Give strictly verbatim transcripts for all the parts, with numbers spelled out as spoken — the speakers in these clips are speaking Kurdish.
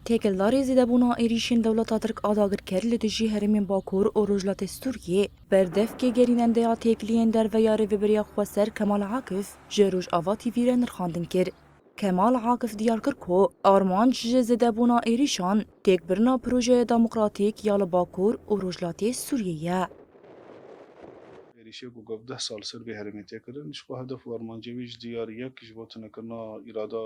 Têkildarî zêdebûna êrîşên dewleta Tirk a dagirker li dijî herêmên Bakur û Rojhilatê Sûriyê, berdevkê gerînendeya têkiliyên derve ya Rêveberiya Xweser Kemal Akif ji Rojava T V re nirxandin kir. Kemal Akif diyar kir ku armanc ji zêdebûna êrîşan têkbirina projeya demokratîk ya li Bakur û Rojhilatê Sûriyê ye. Êrîşê ku gov deh sal ser vê herêmê tê kirin, ji xwe hedef û armancê wî ji diyar yek ji bo tunekirina îrada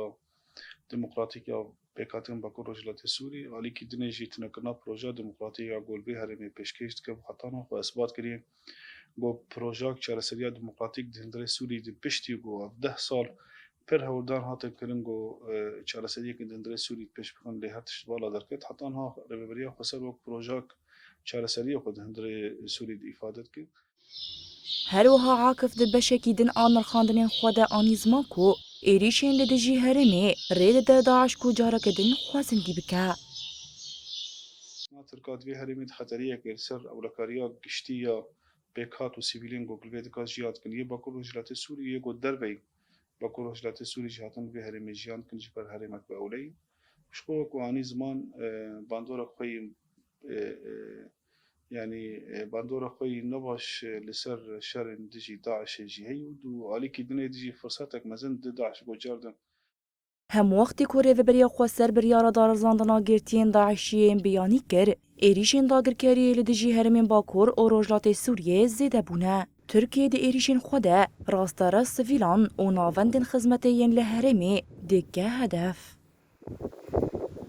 demokratîk ya pêkhatên Bakur Rojhilatê Sûrî, alîkî dinê jî tunekirina projeya demokratîk ya ku li vê herêmê pêşkêş dike, bi hetan xwe isbat kiriye ku projeyek çareseriya demokratîk di hundirê Sûrî di piştî ku ev deh sal pir hewldan hatin kirin ku, e, çareseriyeke di hundirê Sûrî pêş bixin, lê her tişt bala derket. Heta niha Rêveberiya Xweser wek projeyek çareseriyê xwe di hundirê Sûrî de îfade dike. Her wiha Akif di beşekî din a nirxandinên xwe de anî ziman ku êrîşên li dijî herêmê rê dide DAIŞ ku careke din xwezindî bike. Tirka di vê herêmê di xeteriyekê li ser ewlekariya giştî ya pêkhat û sivîlên ku li vê dika jiyan dikin, yê Bakur Rojhilatê Sûriyê, yê ku derveyî Bakur Rojhilatê Sûrî jî hatin li vê herêmê jiyan dikin ji ber herêmek bi ewleyî. Ji xwe wekî anî ziman, e, bandora xwe yî, e, e, yanî, e, bandora xwe yî nebaş, e, li ser şerên dijî DAIŞê jî heye û alîkî dinê dijî firsetek mezin di DAIŞ ku car din. Hemwextî ku Rêveberiya Xweser biryara darizandina girtiyên DAIŞiyên biyanî kir, êrîşên dagirkeriyê li dijî herêmên Bakur û Rojhilatê Sûriyê zêde bûne. Tirkiye di êrîşên xwe de rasterast sivîlan û navendên xizmetê yên li herêmê dike hedef.